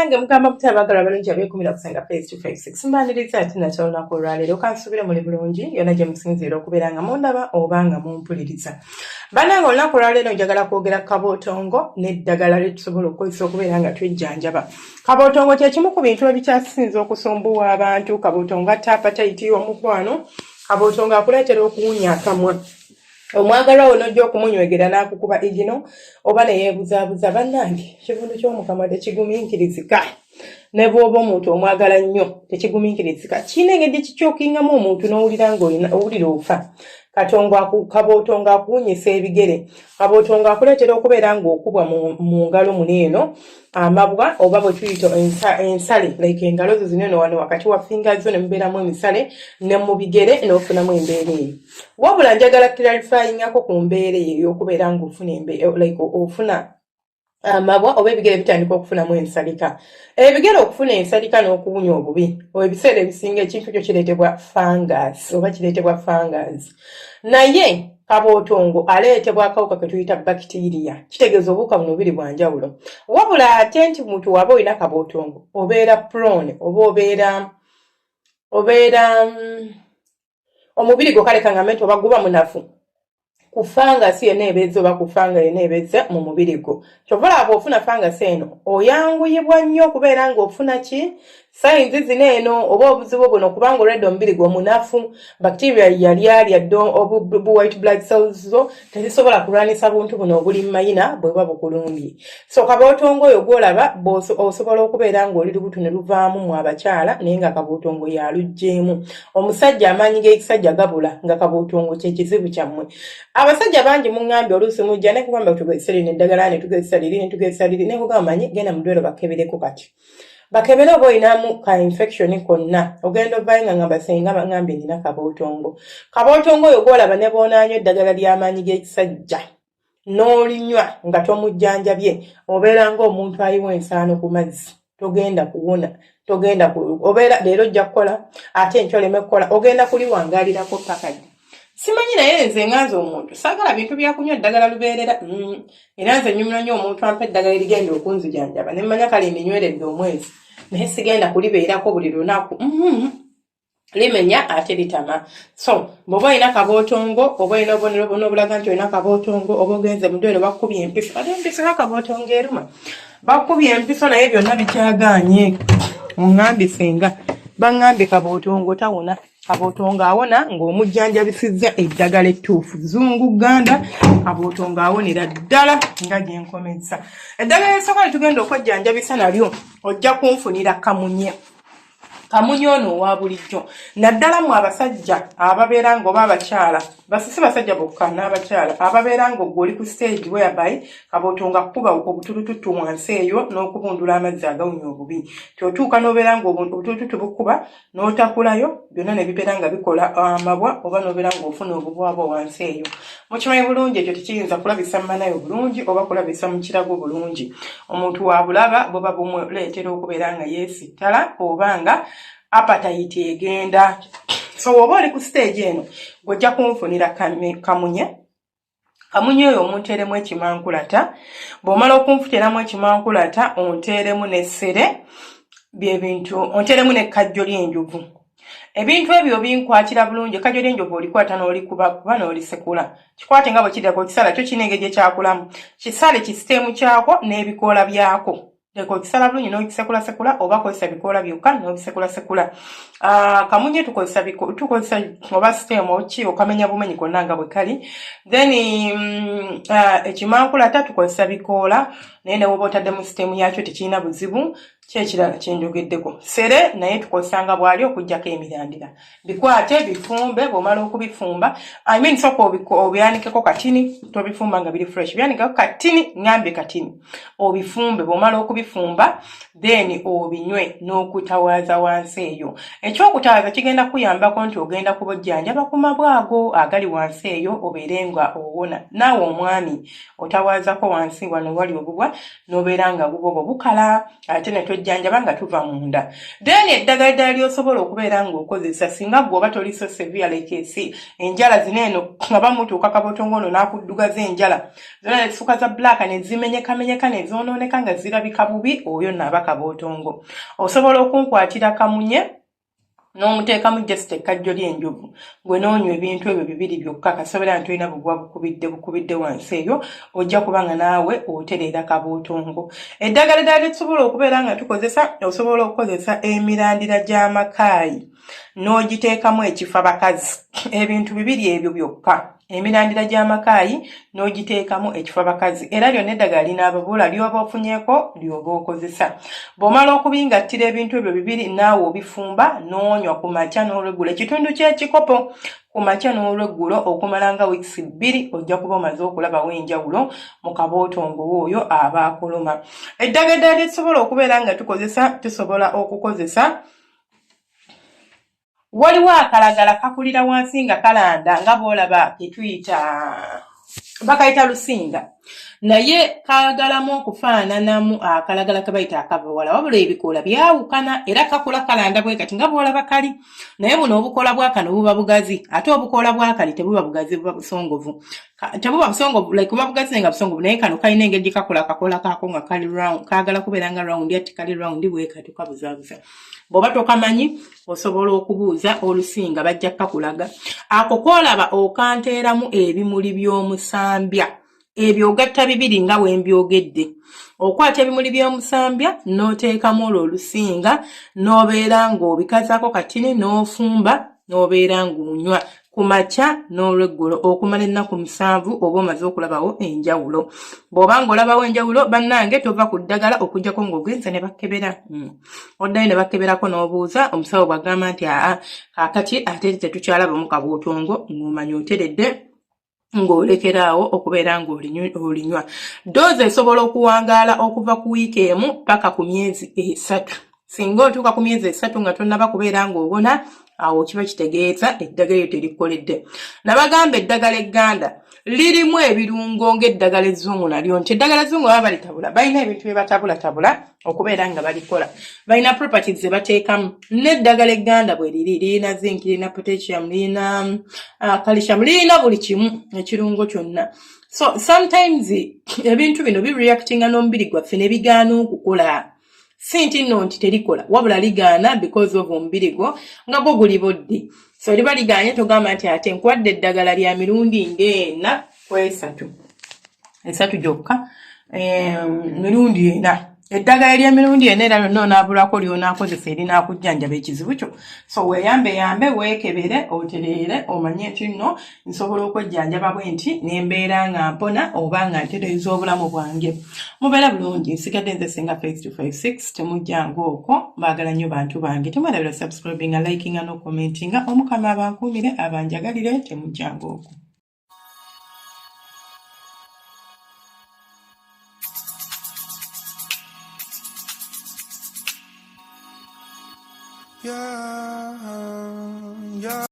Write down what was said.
Bannange, mugamba mutya abaagala abalungi abeekumira kusenga Page 256? Mbaniriza ate nakyo olunaku olwaleero. Kansubire muli bulungi yonna gye musinziira okubeera nga mundaba oba nga mumpuliriza. Bannange, olunaku olwaleero njagala kwogera kabootongo n'eddagala lye tusobola okukozesa okubeera nga twejjanjaba kabootongo. Kye kimu ku bintu ebikyasinze okusumbuwa abantu. Kabootongo atta appetite y'omukwano. Kabootongo akuleetera okuwunya akamwa. Omwagalwa wo n'ojja okumunywegera n'akukuba igino oba ne yeebuzaabuza. Bannange, ekivundu ky'omukamwa tekigumiikirizika. Ne bw'oba omuntu omwagala nnyo, tekigumiikirizika. Kirina engeri gye kikyokingamu omuntu n'owulira ng'owulira ofa. Katongo, kabootongo akuwunyisa ebigere. Kabootongo akuleetera okubeera ng'okubwa mu ngalo muno eno amabwa, oba bwe tuyita ensale, like engalo zo zino eno wano wakati wa finger zo ne mubeeramu emisale, ne mu bigere n'ofunamu embeera eyo. Wabula njagala clarifyingako ku mbeera eyo ey'okubeera ng'ofuna, like ofuna amabwa oba ebigere bitandika okufunamu ensalika. Ebigere okufuna ensalika n'okuwunya obubi, ebiseera ebisinga ekintu kyo kireetebwa fungus oba kireetebwa fungus, naye kabootongo aleetebwa akawuka ke tuyita bacteria. Kitegeeza obuwuka buno bubiri bwa njawulo. Wabula ate nti muntu waba olina kabootongo, obeera prone oba obeera omubiri gwo, kale kaŋŋambe nti oba guba munafu ku fungus yenna ebeezze oba ku fungi yenna ebeezze mu mubiri gwo. Kyova olaba ofuna fungus eno, oyanguyibwa nnyo okubeera ng'ofuna ki signs zino eno oba obuzibu buno, kubanga olwedde omubiri gwo munafu. Bacteria yali alya dde bu white blood cells zo, tezisobola kulwanisa buntu buno obuli mu mayina bwe buba bukulumbye. So kabootongo oyo gwolaba, osobola okubeera ng'oli lubuto ne luvaamu mu abakyala, naye nga kabootongo yaluggyeemu. Omusajja amaanyi g'ekisajja gabula nga kabootongo kyekizibu kyammwe. Abasajja bangi muŋŋambye, oluusi mujja ne kugamba tugezesa lino eddagala, ne tugezesa liri, ne tugezesa liri, ne kugamba manyi genda mu ddwaliro bakebereko. Kati bakebere oba olinamu ka infection konna. Ogenda ovayo nga ngamba, "Senga, baŋŋambye nina kabootongo." Kabootongo oyo gwolaba, ne bw'onaanywa eddagala ly'amaanyi g'ekisajja n'olinywa nga tomujjanjabye, obeera ng'omuntu ayiwa ensaano ku mazzi. Togenda kuwona, togenda. Obeera leero ojja kukola, ate enkya oleme kukola, ogenda kuliwangaalirako paka ddi simanyi. Naye nze nga nze omuntu saagala bintu byakunywa eddagala lubeerera. Era nze nyumira nnyo omuntu ampa eddagala erigenda okunzijanjaba ne mmanya kale ndinyweredde omwezi, naye sigenda kulibeerako buli lunaku. Limenya ate litama. So bw'oba olina kabootongo, oba olina obubonero bwonna obulaga nti olina kabootongo, oba ogenze mu ddwaliro bakubye empiso, ate empiso ya kabootongo eruma, bakubye empiso naye byonna bikyagaanye, oŋŋambye, "Senga, baŋŋambye kabootongo tawona." Kabootongo awona ng'omujjanjabisizza eddagala ettuufu. Zungu Ganda, kabootongo awonera ddala nga gye nkomezza. Eddagala erisooka lye tugenda okwejjanjabisa nalyo, ojja kunfunira kamunye. Kamunye ono owa bulijjo, naddala mu abasajja ababeera nga oba abakyala, basisi basajja bokka n'abakyala ababeera nga ogwe oli ku stage whereby kabootongo akuba obutulututtu wansi eyo n'okubundula amazzi agawunya obubi, tyotuuka n'obeera nga obutulututtu bukuba n'otakulayo byonna ne bibeera nga bikola amabwa, oba n'obeera ng'ofuna obubwabwa wansi eyo. Mukimanyi bulungi, ekyo tekiyinza kulabisa mmanayo bulungi oba kulabisa mu kirago bulungi. Omuntu wabulaba buba bumuleetera okubeera nga yeesittala oba nga appetite egenda. So oba oli ku stage eno, gw'ojja kunfunira kamunye. Kamunye oyo omunteeremu ekimankulata. Bw'omala okunfuteeramu ekimankulata, onteeremu n'essere, byebintu, onteeremu n'ekkajjo ly'enjovu. Ebintu ebyo binkwatira bulungi. Ekkajjo ly'enjovu olikwata n'olikubakuba n'olisekula. Kikwate nga bwe kirako, okisala kyo kirina engeri gyekyakulamu. Kisale ki stem kyako n'ebikoola byako. Leka okisala bulungi n'okisekulasekula, oba kozesa bikoola byokka n'obisekulasekula. Kamunye tukozesa oba stem ki, okamenya bumenyi konna nga bwe kali. Then ekimankulata tukozesa bikoola, naye ne woba otaddemu stem yakyo tekirina buzibu. Kyekirala kyenjogeddeko, sere naye tukozesa nga bwali okuggyako emirandira. Bikwate, bifumbe. Bw'omala okubifumba, I mean, sooka obyanikeko katini. Tobifumba nga biri fresh, byanikeko katini, ŋŋambye katini, obifumbe. Bw'omala okubifumba, then obinywe n'okutawaaza wansi eyo. Ekyokutawaaza kigenda kuyambako nti ogenda kubojjanjaba ku mabwago agali wansi eyo, obeere nga owona. Naawe omwami otawaazako wansi wano wali obubwa, n'obeera nga bubwo bwe bukala, ate ne twejjanjaba. twejjanjaba nga tuva munda. Then eddagala eddala ly'osobola okubeera ng'okozesa singa ggwe oba toli so severe like esi enjala zino eno nga bamutuuka kabotongo ono n'akuddugaza enjala zona ne zifuuka za black ne zimenyekamenyeka ne zoonooneka nga zirabika bubi, oyo nno aba kabootongo. Osobola okunkwatira kamunye n'omuteekamu just ekkajjo ly'enjovu gwe n'onywa ebintu ebyo bibiri byokka kasobola nti olina bugwa bukubidde bukubidde wansi eyo ojja kuba nga naawe otereera kabootongo. Eddagala eddala lyetusobola okubeera nga tukozesa, osobola okukozesa emirandira gy'amakaayi n'ogiteekamu ekifa bakazi, ebintu bibiri ebyo byokka, emirandira gy'amakaayi n'ogiteekamu ekifa bakazi, era lyonna eddagala linaababula ly'oba ofunyeeko ly'oba okozesa. Bw'omala okubingattira ebintu ebyo bibiri naawe obifumba n'onywa ku makya n'olweggulo ekitundu ky'ekikopo ku makya n'olweggulo okumala nga wiikisi bbiri, ojja kuba omaze okulabawo enjawulo mu kabootongo oyo aba akuluma. Eddagala eddala lye tusobola okubeera nga tukozesa, tusobola okukozesa Waliwo akalagala kakulira wansi nga kalanda nga bw'olaba ketuyita bakayita lusinga naye kaagalamu okufaananamu akalagala ke bayita akavawala wabula ebikoola byawukana era kakula kalanda bwe kati nga bw'olaba kali naye buno obukoola bwa kano buba bugazi ate obukoola bwa kali tebuba bugazi buba busongovu tebuba busongovu like buba bugazi naye nga busongovu naye kano kalina engeri gye kakola akakoola kaako nga kali round kaagala kubeera nga round ati kali round bwe kati kabuzaabuza. Bw'oba tokamanyi osobola okubuuza olusinga bajja kakulaga. Ako k'olaba okanteeramu ebimuli by'omusambya ebyo ogatta bibiri nga bwe mbyogedde. Okwata ebimuli by'omusambya n'oteekamu olwo olusinga n'obeera ng'obikazaako katini n'ofumba n'obeera ng'onywa ku makya n'olweggulo okumala ennaku musanvu oba omaze okulabawo enjawulo. Bw'oba ng'olabawo enjawulo bannange tova ku ddagala okuggyako ng'ogenze ne bakebera. Oddayo ne bakeberako n'obuuza omusawo bw'agamba nti aa kaakati ate tetukyalabamu kabuutongo ng'omanya oteredde ng'olekeraawo okubeera ng'olinywa. Doozi esobola okuwangaala okuva ku wiiki emu paka ku myezi esatu. Singa otuuka ku myezi esatu nga tonnaba kubeera ng'owona, awo kiba kitegeeza eddagala eryo terikkoledde. Nabagamba eddagala egganda lirimu ebirungo ng'eddagala ezzungu nalyo nti eddagala ezzungu baba balitabula balina ebintu bye batabulatabula okubeera nga balikola, balina properties ze bateekamu. N'eddagala egganda bwe liri lirina zinc, lirina potassium, lirina calcium, lirina buli kimu ekirungo kyonna. So sometimes ebintu bino bireactinga n'omubiri gwaffe ne bigaana okukola. Si nti nno nti terikola, wabula ligaana because of omubiri gwo nga gwo guli boddi. So liba ligaanye togamba nti ate nkuwadde eddagala lya mirundi ng'ena ku esatu, esatu gyokka, mirundi ena, eddagala ery'emirundi ena era lyonna onaabulako ly'onaakozesa erinaakujjanjaba ekizibu kyo. So weeyambeyambe, weekebere, otereere, omanye nti nno nsobola okwejjanjaba bwe nti ne mbeera nga mpona oba nga ntereeza obulamu bwange. Mubeera bulungi, nsigadde nze Ssenga Faith 256, temujjanga okwo, mbaagala nnyo bantu bange. Temwerabira subscribinga, likinga n'okukomentinga. Omukama abankuumire, abanjagalire, temujjanga okwo. Yeah, yeah.